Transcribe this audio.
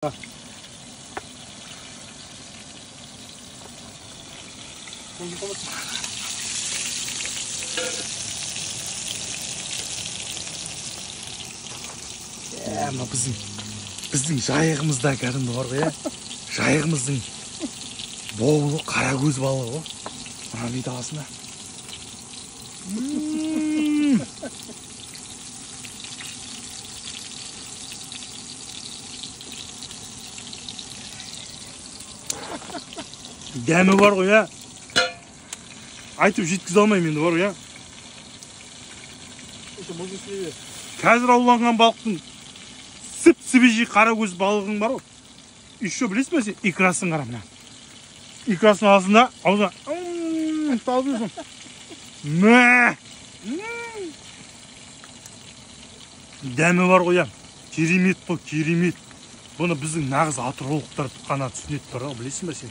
Мына біздің жайығымызда кәдімгі бар ғой, иә? Жайығымыздың боулы қара көз балығы ғой. Мына бүйтіп аласың да. Дәмі бар ғой, иә? Айтып жеткізе алмаймын енді бар ғой, иә? Қазір ауланған балықтың сіп-свежий қара көз балығың бар ғой. Еще білесің бе сен, икрасын қара мына. Икрасын аласың да, аузына салып жейсің. Мә! Дәмі бар ғой, иә. Керемет қой, керемет. Бұны біздің нағыз атыраулықтар қана түсінеді бар ғой, білесің бе сен?